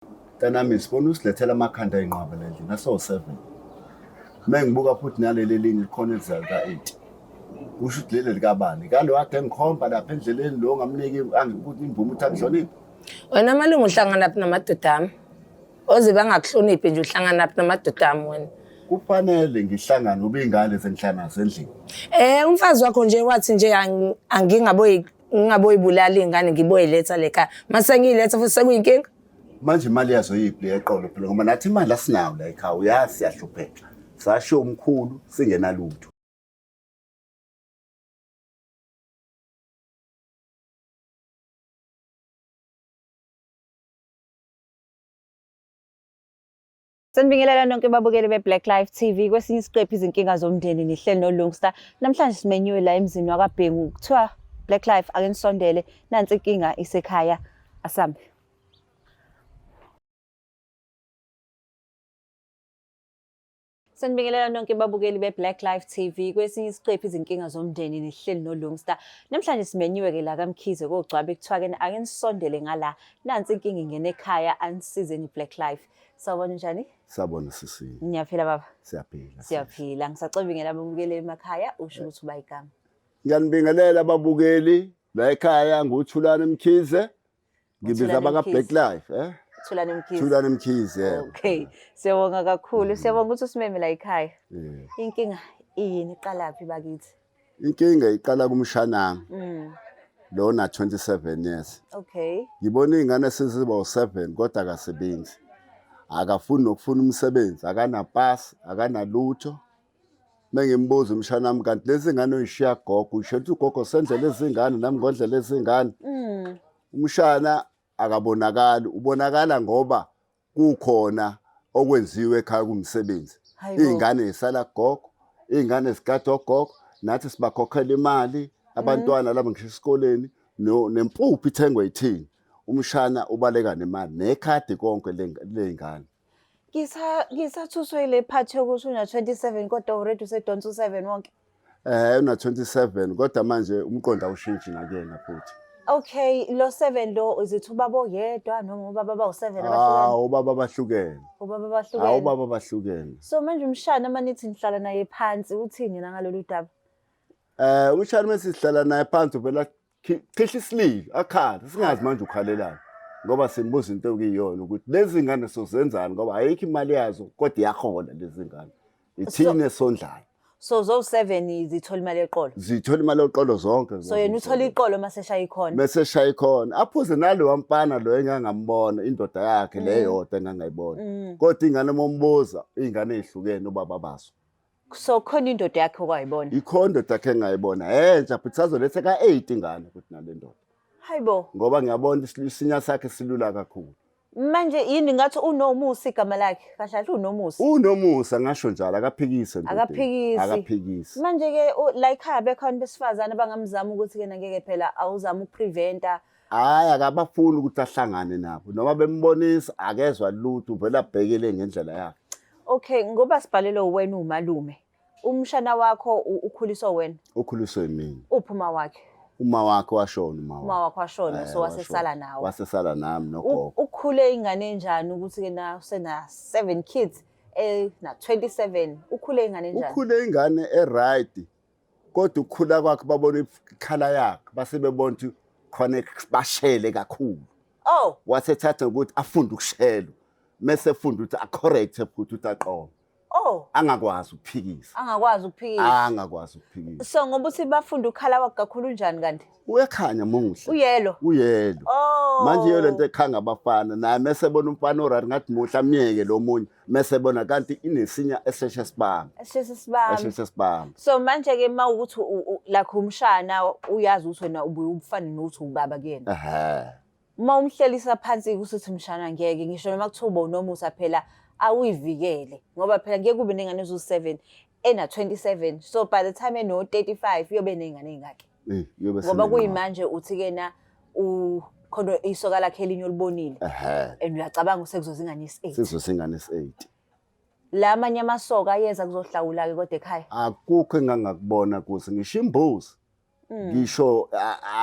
Mntanami sibona usilethela amakhanda ayinqwaba la endlini aso-seven. Uma ngibuka futhi naleli elinye likhona elizayo ka-eight. Kusho ukuthi leli likabani? Kalo kade engikhomba lapha endleleni lo ngamniki ukuthi imvume ukuthi angihloniphe. Wena malume uhlanganaphi namadoda ami? Oze bangakuhloniphi nje uhlanganaphi namadoda ami wena? Kufanele ngihlangane ngoba iy'ngane sengihlala nazo endlini. Eh umfazi wakho nje wathi nje angingaboyi ngingaboyibulala iy'ngane ngiboyiletha le khaya. Mase ngiyiletha futhi sekuyinkinga? Manje imali yazo yiphi le yeqolo phela ngoba nathi imali asinayo la ekhaya uyazi siyahlupheka. Sashiya umkhulu singenalutho. Sanibingelela nonke babukeli be-Black Life TV kwesinye isiqephu izinkinga zomndeni nihleli noLungsta. Namhlanje simenyiwe la emzini wakaBhengu kuthiwa Black Life ake nisondele nansi inkinga isekhaya asambe. Sanibingelela nonke babukeli be-Black Life TV kwesinye isiqephu izinkinga zomndeni nihleli noLungsta. Namhlanje simenyiwe ke la kaMkhize kogcwabe kuthiwa ke ake nisondele ngala nansi inkinga ingene ekhaya anisizeni Black Life. Sawubona njani? Sabona sisi. Ngiyaphila baba. Siyaphila. Siyaphila. Ngisacobingela ababukeli emakhaya usho ukuthi uba igama. Ngiyanibingelela ababukeli la ekhaya nguThulani Mkhize. Ngibiza Thulani abaka Mkhize. Black Life, eh? Thulani Mkhize. Thulani Mkhize. yebo. Okay. Siyabonga kakhulu. Siyabonga ukuthi usimeme la ekhaya. Yeah. Inkinga iyini iqalaphi bakithi? Inkinga iqala kumshanami lona 27 years. Okay. Ngibona iy'ngane seziba u-7 kodwa akasebenzi. Akafuni nokufuna umsebenzi, akanapasi, akanalutho. Mengimbuza umshana wami kanti lezi ngane uyishiya gogo, usho ukuthi ugogo sendle lezi ngane nami ngondle lezi ngane. Umshana akabonakali, ubonakala ngoba kukhona okwenziwe ekhaya kumsebenzi. Hayibo. Iy'ngane zisala gogo, iy'ngane zigada ogogo, nathi sibakhokhela imali, abantwana laba ngisho esikoleni, nempuphu ithengwe yithini. Umshana ubaleka nemali, nekhadi konke ley'ngane. Ngisathuswe ile part yokuthi una 27 kodwa already usedonsa u7 wonke. Eh una 27 kodwa manje umqondo awushintshi nakuyena futhi. Okay, lo 7 lo uzithi ubaba oyedwa noma ubaba bawu7 Ah, abahlukene? ubaba bahlukene. Ubaba Hawu bahlukene. ubaba bahlukene. So manje umshana manithi nihlala naye phansi uthini na ngalolu daba? Eh umshana mase sihlala naye phansi uvela khihla isililo akhala singazi manje ukhalelani ngoba simbuza into okuyiyona ukuthi lezi ngane sozenzani ngoba ayikho imali yazo kodwa iyahola lezi ngane. Ithini esondlayo. So zo7 zithola imali yeqolo. Zithola imali yoqolo zonke. So yena uthola iqolo mase eshaya ikhona. Mese eshaya ikhona aphuze nalowa mfana lo engangambona indoda yakhe le yodwa engangayibona. Kodwa ingane mombuza ingane ezihlukene ubaba bazo. So khona indoda yakhe okwayibona. Ikhona indoda yakhe engayibona entsha futhi sazoletha ka-8 ingane futhi nale ndoda. Hayibo. Ngoba ngiyabona isinya sakhe silula kakhulu. Manje yini ngathi unomusa igama lakhe? Kahle kahle unomusa. Unomusa ngasho njalo akaphikise endodeni. Akaphikisi. Akaphikisi. Manje ke la ekhaya bekhona besifazane abangamzama ukuthi ke ngeke phela awuzama ukupreventa. Hayi akabafuni ukuthi ahlangane nabo noma bembonisa akezwa lutho uvela abhekele ngendlela yakhe. Okay, ngoba sibhalelwe wena umalume. Umshana wakho ukhuliswa wena. Ukhuliswe yimina. Uphi uma wakhe? Uma wakhe washona uma wakhe. Uma wakhe washona so wasesala nawe. Wasesala nami nogogo. Ukhule ingane enjani ukuthi ke na usena 7 kids eh na 27 ukhule ingane enjani? Ukhule ingane e right. Kodwa ukukhula kwakhe babona ikhala yakhe base bebona ukuthi khona bashele kakhulu. Oh, Wasethatha ukuthi afunde ukushelwa. Mese efunda ukuthi acorrect futhi ukuthi aqonde. Oh, Angakwazi ukuphikisa. angakwazi ukuphikisa. Angakwazi ukuphikisa. So ngoba uthi bafunda ukukhala kwakhe kakhulu unjani kanti? Uyakhanya muhle. Uyelo. Uyelo. Oh. Manje iyo lento ekhanga abafana naye mese ebona umfana oright ngathi muhle amyeke lo munye mese ebona kanti inesinya eseshe sibambe. Eseshe sibambe. Eseshe sibambe. So manje ke mawukuthi like umshana uyazi ukuthi wena ubuye ubufane nokuthi ubaba kuyena. Ehhe. Uma umhlelisa phansi kusuthi mshana ngeke ngisho noma kuthiwa uba unomusa phela awuyivikele ngoba phela ngeke kube nengane eziwu-7 ena-27 so by the time eno-35 uyobe ney'ngane ey'ngaki Eh, uyobe ngoba senengane. kuyimanje uthi kena khona isoka lakhe elinye olibonile Ehhe. and uyacabanga usekuzoza ingane yesi-8 Sizoza ingane esi-8. La amanye amasoka ayeza kuzohlawula-ke kodwa ekhaya. Akukho engangakubona kuze ngisho imbuzi. Ngisho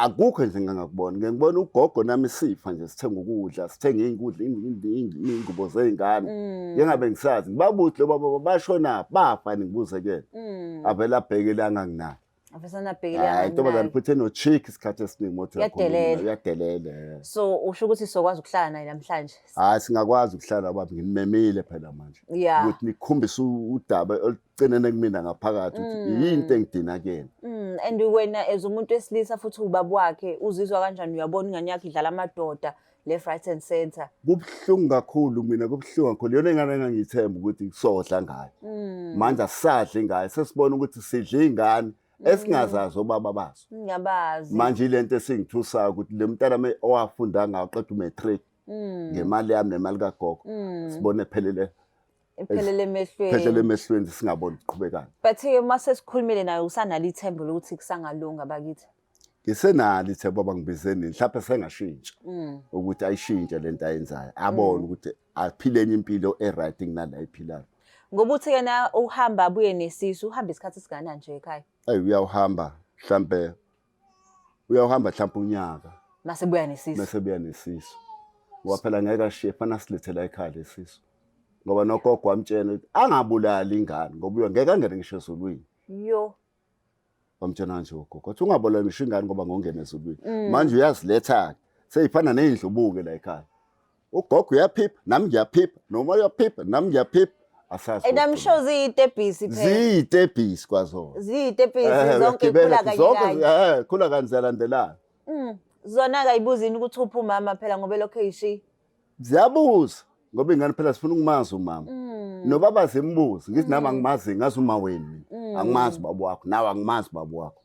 akukho nje ngingakubona. Ngeke ngibone ugogo nami sifa nje sithenga ukudla, sithenga iy'nkudla, iy'ngubo zey'ngane. Ngingabe ngisazi. Ngibabuze lo baba bashona bafa ngibuze kuyena. Avele abheke la anganginaki. Avesana abhekele Hayi intombazane futhi eno-cheek isikhathi esiningi mothi Uyadelela. uyadelela. Eh. So usho ukuthi sokwazi ukuhlala naye namhlanje. Hayi singakwazi ukuhlala baba nginimemile phela manje. Ukuthi nikhombise udaba olucinene kumina ngaphakathi ukuthi yinto engidina kuyena. And wena as umuntu wesilisa futhi ubaba wakhe uzizwa kanjani uyabona ingane yakhe idlala amadoda left right and center. Kubuhlungu kakhulu mina kubuhlungu kakhulu yona ingane engangiyithemba ukuthi sodla ngayo. Manje asisadli ngayo sesibona ukuthi sidla ingane esingazazi obaba bazo. Ngiyabazi. Manje ilento esingithusayo ukuthi le mntana owafunda ngayo qeda umatric ngemali yami nemali kagogo sibone phelele iphelele emehlweni. Phelele emehlweni singaboni ukuqhubekana. But ke uma sesikhulumile naye usanalo ithemba lokuthi kusangalunga bakithi. Ngisenalo ithemba bangibize nini mhlawumbe sengashintsha ukuthi ayishintshe lento ayenzayo abone ukuthi aphile enye impilo e-right kunale ayiphilayo. Ngoba uthi yena uhamba abuye nesisu uhamba isikhathi esingakanani nje ekhaya? Ayi uyawuhamba mhlambe uyawuhamba mhlambe unyaka. Mase buya nesisu. Mase buya nesisu. Ngoba phela ngeke ashiye fana silethela ekhaya lesisu. Ngoba nogogo wamtshela ukuthi angabulali ingane ngoba uyo ngeke angene ngisho ezulwini. Yo. Wamtshela kanje ugogo. Wathi ungabulali ngisho ingane ngoba ngongena ezulwini. Manje uyaziletha ke. Seyifana nezindlubuke la ekhaya. Ugogo uyaphipha, nami ngiyaphipha, noma uyaphipha, nami ngiyaphipha. Asazi. And I'm sure ziyitebhisi phela. Ziyitebhisi kwazona. Ziyitebhisi zonke khula kanye kanye. Zonke khula kanye ziyalandelana. Zona akayibuzini ukuthi uphi umama phela ngoba elokhu eyishiya. Ziyabuza ngoba ingane phela sifuna ukumazi umama. Nobaba zimbuze ngithi nami angimazi ngazi uma wenu mina. Angimazi ubaba wakho nawe angimazi ubaba wakho.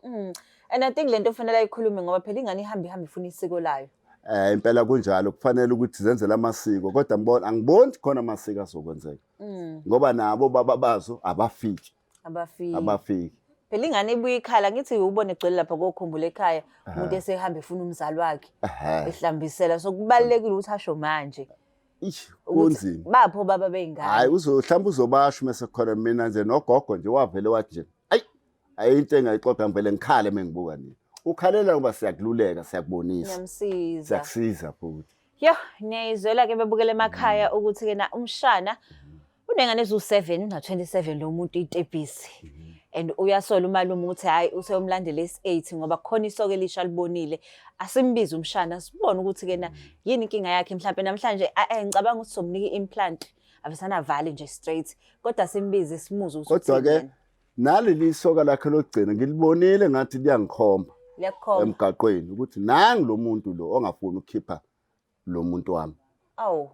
And I think lento kufanele ayikhulume ngoba phela ingane ihamba ihamba ifuna isiko layo. Impela kunjalo kufanele ukuthi zenzele amasiko kodwa ngibona angiboni khona amasiko azokwenzeka. Ngoba nabo baba bazo abafiki. Abafiki. Abafiki. Phela ingane ibuye ikhala ngithi ubone egcwele lapha kokhumbula ekhaya umuntu esehamba efuna umzali wakhe ehlambisela so kubalekile ukuthi asho manje. Ish kunzima. Bapho baba beyingane. Hayi uzohlamba uzobasho mase khona mina nje nogogo nje wavele wathi nje ayi ayinto engayixoxa ngivele ngikhale mengibuka nina. Ukhalela ngoba siyakululeka siyakubonisa. Ngiyamsiza. Siyakusiza futhi. Yo, niyayizwela ke bebukele emakhaya ukuthi ke na umshana unengane eziwu-7 na-27 lo muntu itebhisi. And uyasola umalume ukuthi hayi useyomlandela esi-8 ngoba kukhona isoka elisha alibonile. Asimbize umshana sibone ukuthi ke na yini inkinga yakhe mhlampe namhlanje ngicabanga ukuthi somnika i-implant avesana avale nje straight kodwa simbize simuze ukuthi Kodwa ke naleli soka lakhe lokugcina ngilibonile ngathi liyangikhomba liyakukhomba emgaqweni ukuthi nangi lo muntu lo ongafuni ukukhipha lo muntu wami. Awu.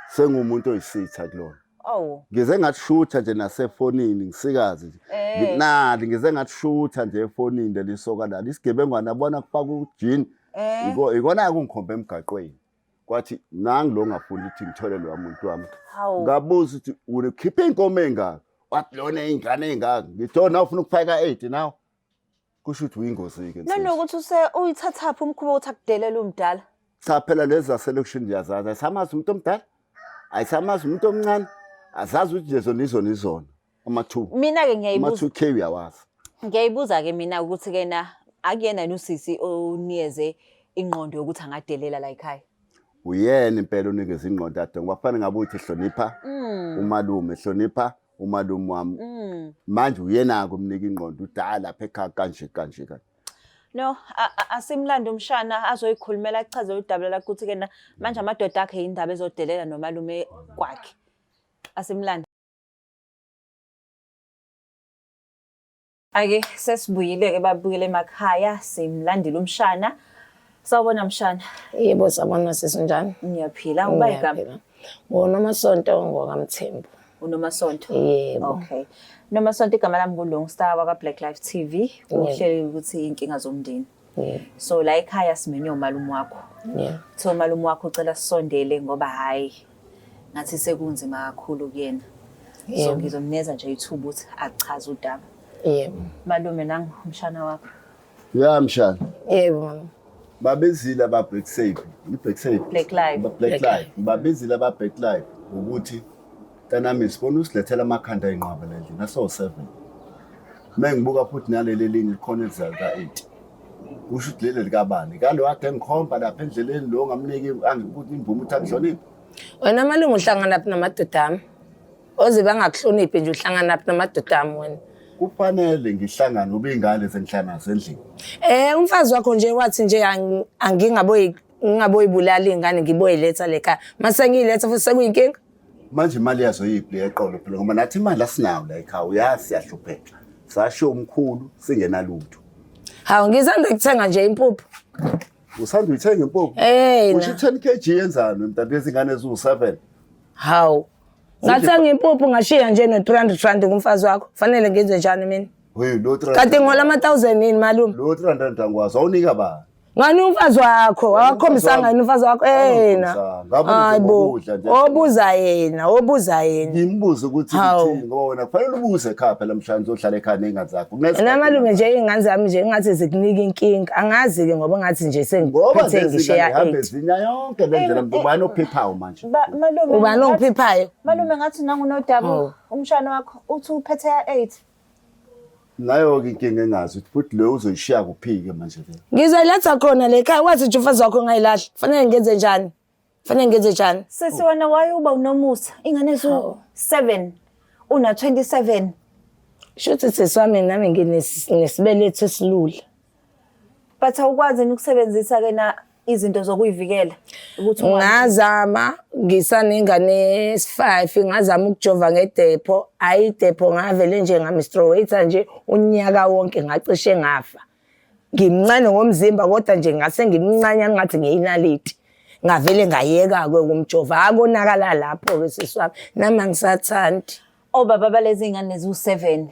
Sengumuntu oyisitha kulona. Awu. Ngize ngathi shutha nje nasefonini ngisikazi nje. Nginali ngize ngathi shutha nje efonini leli soka lali isigebengwana abona kufaka ujini. Ikona kungikhomba emgaqweni. Kwathi nangi lo ngafuni ukuthi ngithole lo muntu wami. Ngabuza ukuthi ukhipha inkomo engaka. Wathi lona ingane engaka. Ngithi oh nawe ufuna ukufaka 8 nawe. Kusho ukuthi uyingozi ke. Nanokuthi use uyithathaphi umkhuba ukuthi akudelele umdala. Cha phela lezi zaselokishini ndiyazazi. Ayisamazi umuntu omdala. Ayisamazi umuntu omncane. Azazi ukuthi nje zona izona izona. Ama-2. Mina ke ngiyayibuza. Ama-2K uyawazi. Ngiyayibuza ke mina ukuthi ke na akuyena yini usisi oniyeze ingqondo yokuthi angadelela la ekhaya. Uyena impela onikeza ingqondo ade ngoba kufanele ngabe uthi hlonipha umalume hlonipha umalume wami. Manje uyena-ke umnika ingqondo uthi hayi lapha ekhaya kanje kanje kanje. No, asimlande umshana azoyikhulumela achaze udaba lakhe ukuthi ke na manje amadoda akhe yindaba ezodelela nomalume kwakhe. Asimlande. Ake sesibuyile ke babuyele emakhaya simlandile umshana. Sawubona mshana. Yebo sabona sisi njani? Ngiyaphila uba igama. NgoNomasonto ngokaMthembu. UNomasonto. Yebo. Okay. Nomasonto igama lami nguLungstar waka Black Life TV. Uhleli ukuthi inkinga zomndeni. So la ekhaya simenywe umalume wakho. Yeah. Kuthiwa umalume wakho ucela sisondele ngoba hhayi ngathi sekunzima kakhulu kuyena. So ngizomnikeza nje ithuba ukuthi achaze udaba. Yebo. Malume nangu umshana wakho. Ya mshana. Yebo mama. Babizile aba Black Safe, i Black Safe. Black Life. Black Life. Babizile aba Black Life ukuthi mntanami sibona usilethela amakhanda ayinqwaba la endlini aso 7. Mengibuka futhi naleli elinye likhona elizayo ka 8. Kusho ukuthi leli likabani? Kalo kade engikhomba lapha endleleni lo ngamniki angikuthi imvume ukuthi angihloniphe. Wena malume uhlangana phi namadoda ami? Oze bangakuhloniphi nje uhlangana phi namadoda ami wena? Kufanele ngihlangane ngoba iy'ngane sengihlala nazo endlini. Umfazi wakho nje wathi nje angingaboyi ngingaboyibulala iy'ngane ngiboyiletha le khaya. Mase ngiyiletha futhi sekuyinkinga. Manje imali yazo yiphi le yeqolo phela ngoba nathi imali asinayo la ekhaya uyazi siyahlupheka. Sashiya umkhulu singenalutho. Hawu ngisanda kuthenga nje impuphu. Usanda uyithenga impuphu? Eh. Usho 10 kg yenzani mntana lezingane eziwu-7? Hawu. Ngathenga impuphu ngashiya nje no-300 rand kumfazi wakho. Fanele ngenze njani mina? Hey lo 300. Kanti ngihola ama-1000 yini malume? Lo 300 angikwazi awunika bani? Ngani umfazi wakho? Awakhombisanga yini umfazi wakho? Yena. Ngabe Hayibo. ngokudla nje. Obuza yena, obuza yena. Ngimbuze ukuthi Hawu. uthini ngoba wena kufanele ubuze ekhaya phela mshana uzohlala ekhaya ney'ngane zakho. Yena malume nje iy'ngane zami nje engathi zikunika inkinga. Angazi-ke ngoba engathi nje Ngoba sengiphethe lezi ngane ngishiya zihambe 8. zinya yonke le ndlela ubani ophiphayo manje. Malume Ubani ongiphiphayo? Malume ngathi nangunodaba Oh. umshana wakho uthi uphethe ya 8. Nayo-ke inkinga engazi ukuthi futhi leyo uzoyishiya kuphi-ke manje le. Ngizoyiletha khona le khaya wathi nje umfazi wakho ungayilahla. Fanele ngenze njani? Fanele ngenze njani? Sisi wena waye uba unomusa ingane ezu 7 una 27. Shuthi sisi wami nami nginesibeletho esilula. But awukwazi yini ukusebenzisa ke na izinto zokuyivikela ukuthi Ngazama ngisanengane esi-5 ngazama ukujova ngedepho, ayi idepho ngavele nje ngamistrowate nje unyaka wonke ngacishe ngafa. Ngimncane ngomzimba kodwa nje ngase ngimncanyana ngathi ngiyinaliti. Ngavele ngayeka-ke ukumjova, akonakala lapho-ke sisi wami, nami angisathandi. Obaba balezi ngane ziwu-7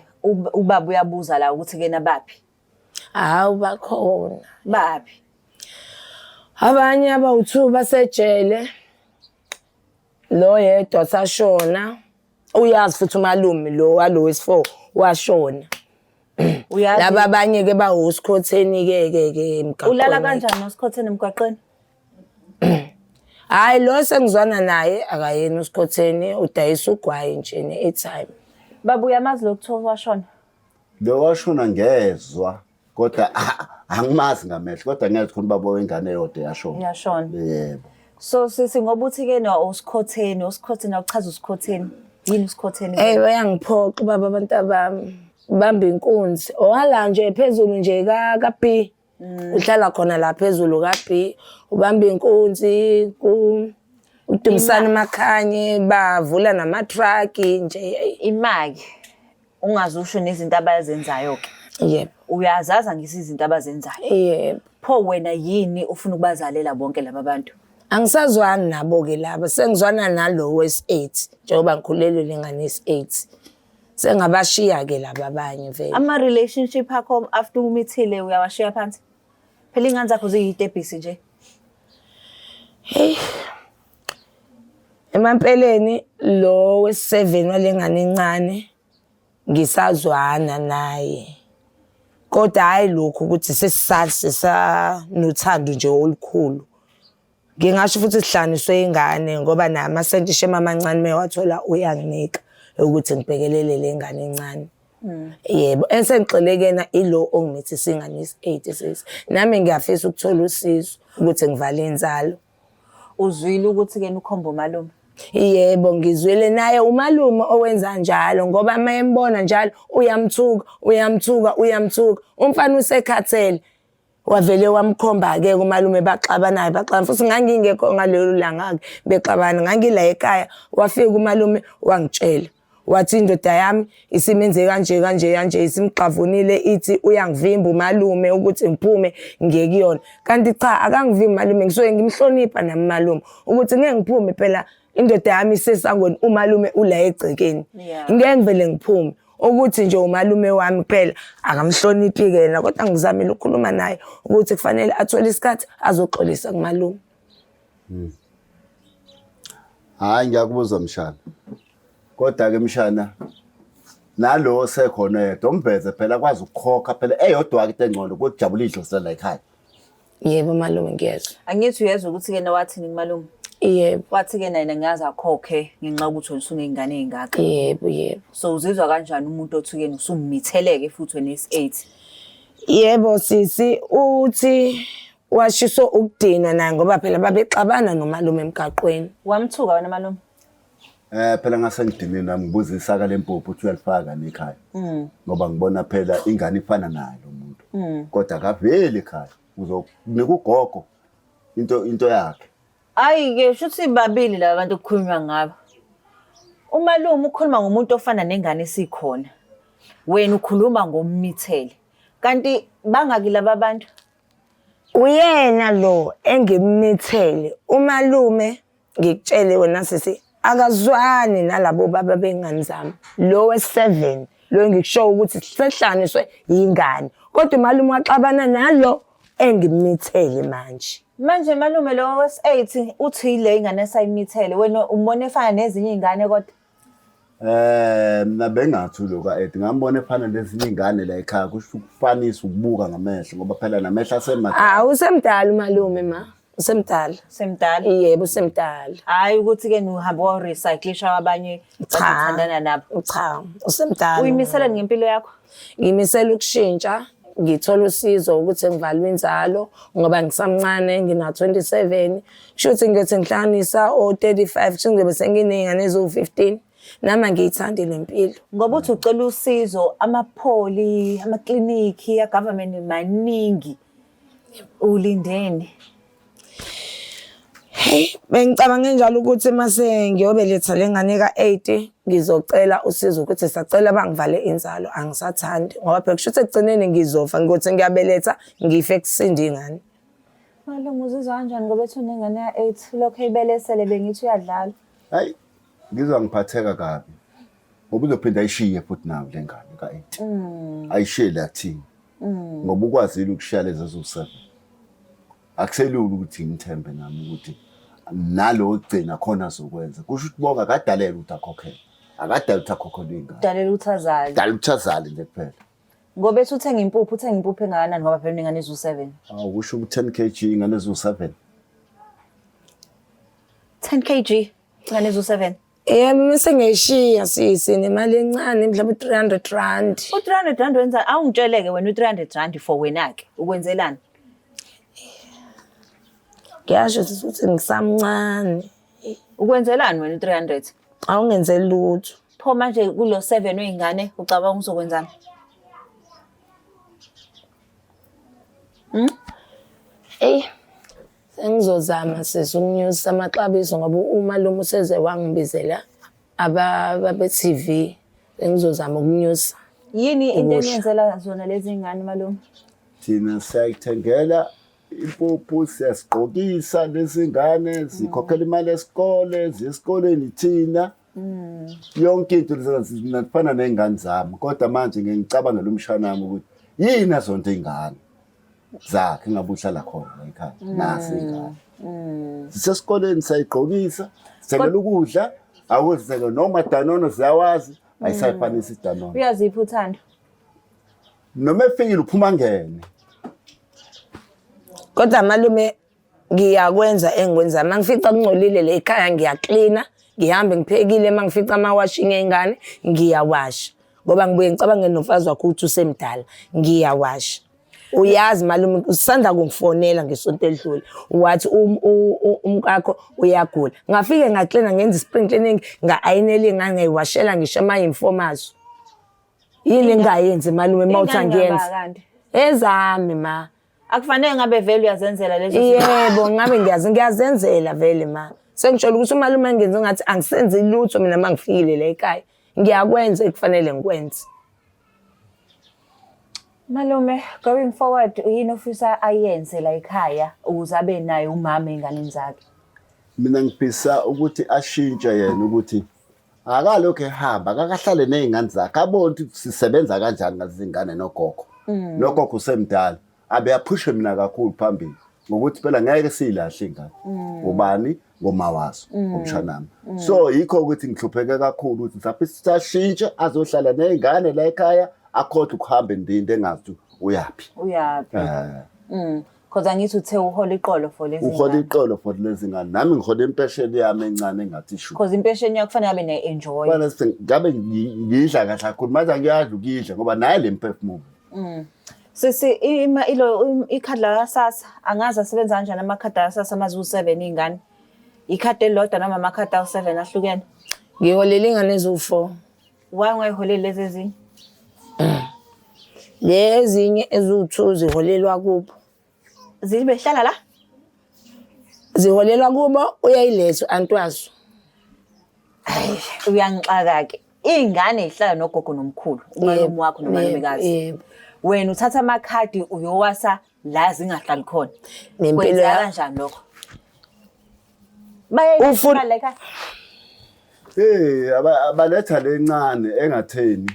ubaba uyabuza la ukuthi kena baphi? Hawu bakhona. Baphi? Abanye abawu-2 basejele. Lo yedwa sashona. Uyazi futhi umalume lo walo wesi-4 washona. Uyazi. Laba abanye ke bawusikhotheni ke ke ke emgaqweni. Ulala kanjani nosikhotheni emgwaqeni? Hayi lo sengizwana naye akayena usikhotheni udayisa ugwayi nje ne-airtime. Baba uyamazi lo kuthiwa washona? Lo washona ngezwa kodwa angimazi ngamehlo kodwa ngezwa khona ubaba wengane eyodwa yashona. Yashona. Yebo. So sisi ngoba uthi ke no usikhotheni, usikhotheni awuchaza usikhotheni. Yini usikhotheni? Bayangiphoxa baba abantu abami. Bamba inkunzi. Owala nje phezulu nje ka B. Uhlala khona la phezulu ka B. Ubamba inkunzi ku uDumisani Makhanye bavula nama-truck nje. Imaki ungazusho nezinto abazenzayo ke. Yebo. Uyazaza ngisi izinto abazenzayo. Yebo. Pho wena yini ufuna ukubazalela bonke laba bantu? Angisazwani nabo ke laba, sengizwana nalo wesi-8 njengoba ngikhulelwe lengane yesi-8. Sengabashiya ke laba abanye vele. Ama relationship akho after umithile uyawashiya phansi? Phela ingane zakho ziyitebhisi nje. Hey. Emampeleni lo wesi-7 walengane encane ngisazwana naye. Kodwa hayi lokhu ukuthi sesisanothando nje olukhulu. Ngingasho futhi sihlanganiswe ingane ngoba naye amasenti shema amancane mewathola uyanginika ukuthi ngibhekelele le ngane encane. Yebo, esengixele kena ilo ongimithisa ingane esi-8 sesi. Nami ngiyafisa ukuthola usizo ukuthi ngivale inzalo. Uzwile ukuthi kena ukhomba umalume? Yebo, ngizwile naye umalume owenza njalo ngoba uma embona njalo uyamthuka, uyamthuka, uyamthuka. Umfana usekhathele. Wavele wamkhomba-ke kumalume baxabanayo baxabana futhi ngangingekho ngalelo langa-ke bexabana ngangila ekhaya wafika umalume wangitshela wathi indoda yami isimenze kanje kanje kanje isimgxavunile ithi uyangivimba umalume ukuthi ngiphume ngiye kuyona kanti cha akangivimbi umalume ngisuke ngimhlonipha nami malume ukuthi ngeke ngiphume phela indoda yami isesangweni umalume ula egcekeni ngeke ngivele ngiphume ukuthi nje umalume wami kuphela akamhloniphi-ke yena kodwa ngizamile ukukhuluma naye ukuthi kufanele athole isikhathi azoxolisa kumalume. Hhayi ngiyakubuzwa mshana. Kodwa-ke mshana nalo osekhona yedwa umveze phela akwazi ukukhokha phela eyodwa-ke into engcono kujabula idlozi lala ekhaya. Yebo malume ngiyezwa. Angithi uyezwa ukuthi ke wathini kumalume? Yebo. Wathi ke naye ngiyazi akhokhe ngenxa yokuthi wena usuney'ngane ey'ngaka. Yebo, yebo. So uzizwa kanjani umuntu othi ke usummitheleke futhi wena esi-8? Yebo sisi, uthi washiswa ukudinwa naye ngoba phela babexabana nomalume emgaqweni. Wamthuka wena malume? Phela ngase ngidinwe nami ngibuza isaka lempuphu uthi uyalifaka nekhaya. Ngoba ngibona phela ingane ifana naye lo muntu. Kodwa akaveli ekhaya. Uzokunika ugogo into yakhe. Ayi-ke shuthi babili laba bantu okukhulunywa ngabo. Umalume ukhuluma ngomuntu ofana nengane esikhona. Wena ukhuluma ngommithele. Kanti bangaki laba bantu? Uyena lo engimithele umalume ngikutshele wena sisi akazwani nalabo baba bengane zami lo we-7 lo engikusho ukuthi sehlanganiswe yingane kodwa umalume waxabana nalo engimithele manje. Manje malume lo wesi-8 uthi ile ingane esayimithele wena umbona efana nezinye iy'ngane kodwa? Mina bengathi lo ka-Ed ngambona efana nezinye iy'ngane la ekhaya kusho ukufanisa ukubuka ngamehlo ngoba phela namehlo asemadala. Ah usemdala umalume ma. Usemdala. Semdala? Yebo usemdala. Hhayi ukuthi-ke uhambe warecyclisha abanye Cha. othandana nabo. Cha, usemdala. Uyimiseleni ngempilo yakho? Ngimisela ukushintsha ngithola usizo ukuthi ngivalwe inzalo ngoba ngisamncane ngina-27 kusho ukuthi ngiyothi ngihlanganisa o-35 kusho ngizobe senginey'ngane eziwu-15 nami angiyithandi le mpilo. Ngoba uthi ucela usizo amapholi, amaklinikhi a-government maningi. Ulindeni? Hey, bengicabange njalo ukuthi mase ngiyobeletha le ngane ka-8 ngizocela usizo ukuthi sacela bangivale inzalo angisathandi ngoba phela kusho ukuthi ekugcineni ngizofa ngiyothi ngiyabeletha ngife kusinda ingane. Malume uzizwa kanjani ngoba ethi unengane ya-8 lokhu eyibelesele bengithi uyadlala. Hayi, ngizwa ngiphatheka kabi. Ngoba uzophinda ayishiye futhi nayo le ngane ka-8. Ayishiye la kuthini. Ngoba ukwazile ukushiya lezi eziwu-7. Akuselula ukuthi ngithembe nami ukuthi nalo ogcina khona azokwenza. Kusho ukuthi bonke akadalelwe ukuthi akhokhele. Akadalelwe ukuthi akhokhelwe ingane. Udalelwe ukuthi azale. Dala ukuthi azale nje kuphela. Ngoba ethi uthenga impuphu, uthenga impuphu engakanani ngoba phela unengane eziwu-7. Awu kusho ukuthi 10 kg ingane eziwu-7. 10 kg ingane eziwu-7. Yebo mase ngiyayishiya sisi nemali encane mhlawumbe u-300 rand. U-300 rand wenza awungitsheleke wena u-300 rand for wena-ke ukwenzelani? Ngiyasho sisi ukuthi ngisamncane. Ukwenzelani wena u-300? Awungenzeli lutho. Pho manje kulo 7 wey'ngane ucabanga uzokwenzani? Eyi sengizozama sisi ukunyusa amaxabiso ngoba umalume useze wangibizela ababe-TV sengizozama ukunyusa. Yini into Ukudla. eniyenzela zona lezi ngane malume? Thina siyayithengela impuphu siyasigqokisa lezi ngane zikhokhela imali yesikole ziye esikoleni thina. Yonke into lezi ney'ngane zami kodwa manje ngike ngicabangele umshana wami ukuthi yini azonto iy'ngane zakhe engabe uhlala khona la ekhaya nazi iy'ngane. Zisesikoleni siyayigqokisa, sithengela ukudla, awuzithenge noma danono siyawazi, ayisayifanisi idanono. Uyazipha uthando? Noma efikile uphuma angene. Kodwa malume ngiyakwenza engikwenzayo. Uma ngifica kungcolile la ekhaya ngiyaklina, ngihambe ngiphekile, uma ngifica amawashing ey'ngane ngiyawasha. Ngoba ngibuye ngicabange nomfazi wakho ukuthi usemdala, ngiyawasha. Uyazi malume usanda kungifonela ngesonto elidlule wathi umkakho uyagula. Ngafike ngaklina ngenza i-spring cleaning, nga-ayinela iy'ngane ngayiwashela ngisho ama-uniform azo. Yini engingayenzi malume uma uthi angiyenzi? Ezami ma. Akufanele ngabe vele uyazenzela lezo zinto. Yebo, ngabe ngiyazi ngiyazenzela vele ma. Sengitshela ukuthi umalume angenze ngathi angisenzi lutho mina uma ngifikile la ekhaya. Ngiyakwenza ekufanele ngikwenze. Malume, going forward yini ofisa ayenze la ekhaya ukuze abe naye umama ey'nganeni zakhe? Mina ngifisa ukuthi ashintshe yena ukuthi akalokhu ehamba akakahlale ney'ngane zakhe abone ukuthi sisebenza kanjani ngalezi ngane nogogo. Nogogo usemdala abe aphushe mina kakhulu phambili ngokuthi phela ngeke siyilahle ingane. Ubani ngomawazo umshanami. So yikho ukuthi ngihlupheke kakhulu ukuthi ngisafisa ukuthi ashintshe azohlala ney'ngane la ekhaya akhohlwe ukuhamba endinto engazi ukuthi uyaphi. Uyaphi? Cause angithi uthe uhola iqolo for lezi Uhola ngane. iqolo for lezi ngane. Nami ngihola impesheni yami encane engathi shu. Cause impesheni yakho kufanele abe ne-enjoy. Kufanele sithi ngabe ngidla kahle kakhulu manje angiyadla ukuyidla ngoba naye le mphefumulo. Sisi ima ilo ikhadi la SASSA angazi asebenza kanjani amakhadi aSASSA amazi u7 izingane. Ikhadi elilodwa noma amakhadi awu7 ahlukene. Ngiholela ingane eziwu-4. Why ungayiholeli lezi ezinye? Le ezinye eziwu-2 ziholelwa kubo. Zibe hlala la? Ziholelwa kubo uyayiletha u-anti wazo. Hayi uyangixaka-ke. Iy'ngane zihlala nogogo nomkhulu, umalume wakho nomalumekazi. Yebo. Wena uthatha amakhadi uyowasa la zingahlali khona. Nempilo Kwenzeka kanjani lokho? Ufuna- Bayayifuna la ekhaya. Hey, abaletha lencane engatheni.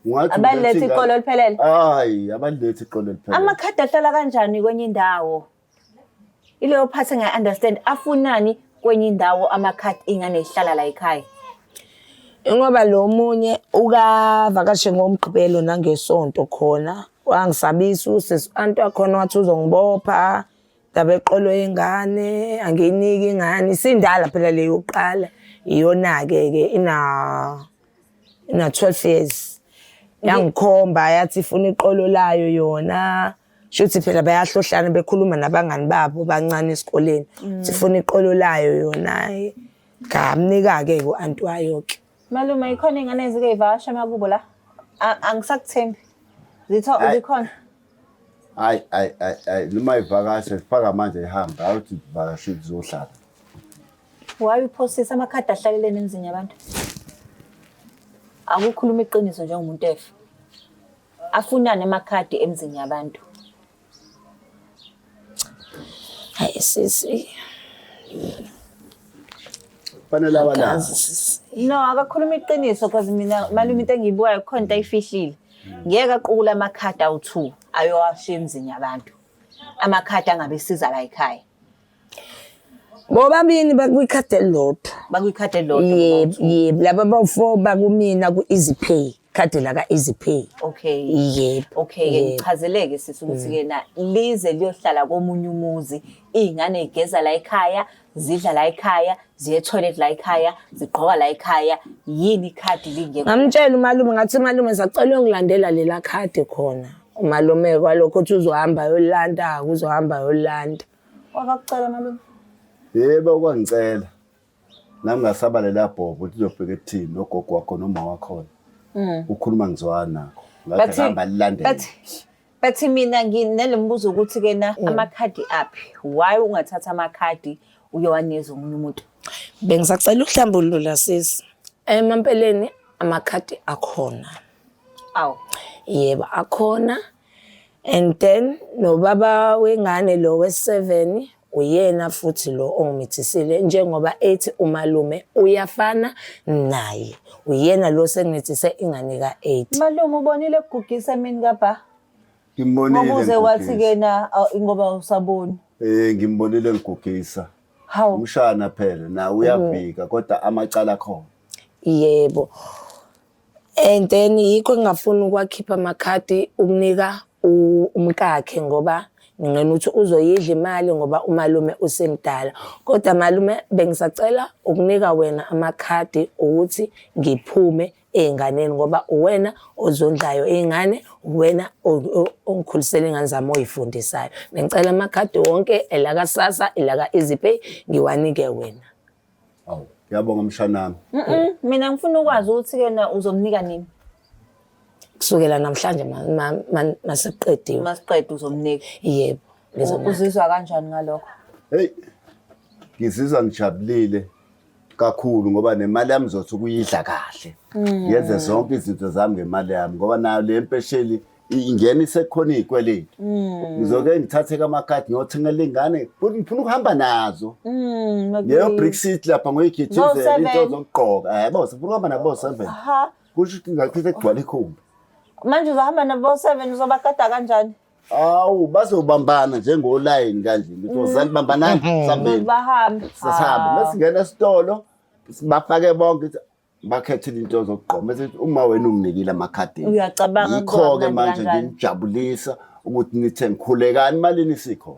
Ungathi Abalilethi uletha ingane- iqolo eliphelele? Hayi, abalilethi iqolo eliphelele. Amakhadi ahlala kanjani kwenye indawo? Ileyo part engayi-understand afunani kwenye indawo amakhadi ingane ihlala la ekhaya. Ngoba lo munye ukavakashe ngoMgqibelo nangeSonto khona wangisabisa usisi anti wakhona wathi uzongibopha ndaba eqolo yengane angiyiniki ingane isindala phela le yokuqala iyona-ke ke ina 12 years yangikhomba yathi ifuna iqolo layo yona shuthi phela bayahlohlana bekhuluma nabangani babo bancane esikoleni sifuna iqolo layo yona ngamnika-ke ku-anti wayo-ke. Malume ikhona ingane ezike ivakasha emakubo la? Angisakuthembi. Zitho zikhona. Hayi hayi hayi hayi noma ivakashe faka manje ihambe awuthi ivakashe izohlala. Why uphosisa amakhadi ahlalelene emzini yabantu? Akukhuluma iqiniso njengomuntu efa. Afunani amakhadi emzini yabantu? Hayi sisi. Fanele abalazi. Angazi sisi. No, akakhuluma iqiniso because mina malume into engiyibukayo khona into ayifihlile. Ngeke aqukule amakhadi awu-2 ayowashiya emzini yabantu. Amakhadi angabe esiza la ekhaya. Bobabini bakwikhadi elilodwa. Bakwikhadi elilodwa. Yebo, yebo. Laba bawu-4 bakumina ku-Easy Pay. Khadi laka Easy Pay. Okay. Yebo. Okay, ke Yebo. ngichazeleke sisi ukuthi ke na lize liyohlala komunye umuzi, iy'ngane y'geza la ekhaya, zidla la ekhaya, ziye etoilet la ekhaya, zigqoka la ekhaya, yini ikhadi lingekho? Ngamtshela umalume ngathi malume sacela uyongilandela lela khadi khona. Umalume kwalokho uthi uzohamba ayolilanda, uzohamba ayolilanda. Wakakucela malume? Yebo kwangicela. Nami ngasaba lela bhobo ukuthi uzofika ekuthini nogogo wakho noma wakhona. Ukhuluma ngizwana nakho. Ngathi Bathi hamba lilandele. bathi mina nginelombuzo ukuthi ke na amakhadi aphi? Why ungathatha amakhadi uyowanikeza omunye umuntu? Bengisacela ukuhlambulula sisi. Emampeleni amakhadi akhona. Awu. Yebo akhona. And then nobaba wengane lo we-7 uyena futhi lo ongimithisile njengoba ethi umalume uyafana naye. Uyena lo sengimithise ingane ka-8. Malume ubonile kugugisa emini kabha? Ngimbonile. Ngoba uze wathi ngigugisa. ke na ngoba usaboni. Ngimbonile ngigugisa. Hawu. Umshana phela na uyavika kodwa amacala akhona. Yebo. And then yikho ngingafuni ukwakhipha amakhadi ukunika umkakhe ngoba ngingena ukuthi uzoyidla imali ngoba umalume usemdala. Kodwa malume bengisacela ukunika wena amakhadi ukuthi ngiphume ey'nganeni ngoba uwena ozondlayo iy'ngane, uwena ongikhulisela iy'ngane zami oy'fundisayo. Bengicela amakhadi wonke elaka-SASSA, elaka-EasyPay ngiwanike wena. Awu, ngiyabonga mshanami. Mina ngifuna ukwazi ukuthi ke na uzomnika nini? Kusukela namhlanje masiqediwe. Masiqeda uzomnika. Yebo. Ngizomnika. Uzizwa kanjani ngalokho? Hey. Ngizizwa ngijabulile kakhulu ngoba nemali yami ngizothi ukuyidla kahle. Ngenze zonke izinto zami ngemali yami ngoba nayo le mpesheli ingena isekhona izikweletu. Ngizoke ngithathe kamakhadi ngiyothengela ingane futhi ngifuna ukuhamba nazo. Ngeyo Brick City lapha ngoyigijizela Ngo-seven. into zokugqoka. Yabo sifuna ukuhamba nabo 7. Ha. Kusho ukuthi ngachitha kugcwala ikhumbi. Manje uzohamba nabo 7 uzobagada kanjani? Awu bazobambana njengolayini kanje. Ngithi wozani bambanani sambeni. Bahambe. Sihambe masingena esitolo sibafake bonke ukuthi bakhethile into zokugqoka bese uma wena unginikile amakhadi. Uyacabanga Yikho-ke kuba manje mnandi kanjani? nginijabulisa ukuthi nithe ngikhulekani imalini isikho.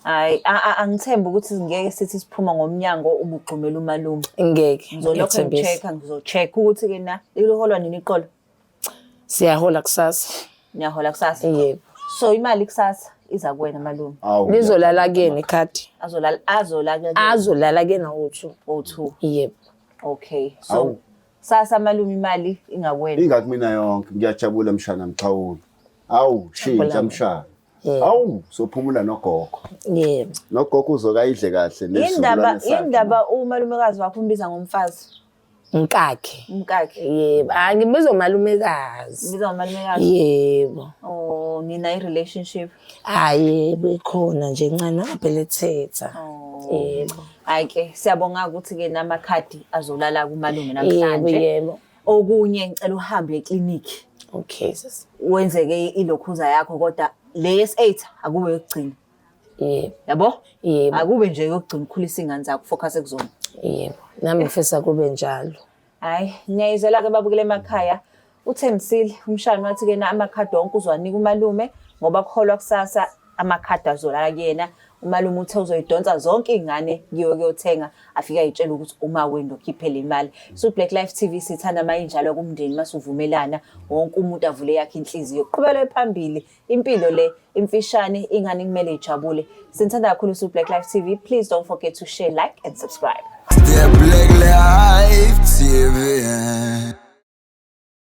Hayi, angithembi ukuthi ngeke sithi siphuma ngomnyango ubugxumela umalume. Ngeke. Ngizolokhu ngiyathembisa. ngi-check-a, ngizo-check ukuthi ke na liholwa nini iqolo. Siyahola kusasa. Niyahola kusasa? Yebo. So imali kusasa iza kuwena malume. Awu, Lizolala kuyena ikhadi. Azolala azolala Azolala kuyena u-two. o2. Yebo. Okay. So Awu. sasa malume imali ingakuwena. Ingakumina yonke ngiyajabula mshana mxhawula. Awu, shintsha mshana. Awu, sophumula nogogo. Yebo. Nogogo uzokayidle kahle Indaba nesizukulwane sakhe. indaba umalumekazi wakho umbiza ngomfazi Mkakhe. umkakhe. Yebo. Ah, ngimbiza umalumekazi. Umbiza ngomalumekazi. Yebo. Oh, nina i-relationship. Hayi yebo ikhona nje encane phela ethetha. Yebo. Hayi ke siyabonga ukuthi ke namakhadi azolala kumalume Yebo namhlanje. yebo. Okunye ngicela uhambe eklinikhi Okay sis. wenzeke ilokhuza yakho kodwa le yesi-8 akube yokugcina. Yebo. Yabo? Yebo. Akube nje yokugcina ukhulisa ingane zakho focus kuzona. Yebo. Nami ngifisa kube njalo. Hayi, ngiyayizwela ke babukele emakhaya. Uthembisile umshana wathi ke na amakhadi wonke uzowanika umalume ngoba kholwa kusasa amakhadi azolala kuyena. Umalume uthe uzoyidonsa zonke iy'ngane kuyiwe kuyothenga afike ayitshela ukuthi uma wena ukhiphe le mali. So Black Life TV sithanda uma injalo kumndeni masuvumelana wonke umuntu avule yakhe inhliziyo. Qhubele phambili impilo le imfishane ingane kumele ijabule. Sinithanda kakhulu su Black Life TV. Please don't forget to share, like and subscribe. The Black Life TV.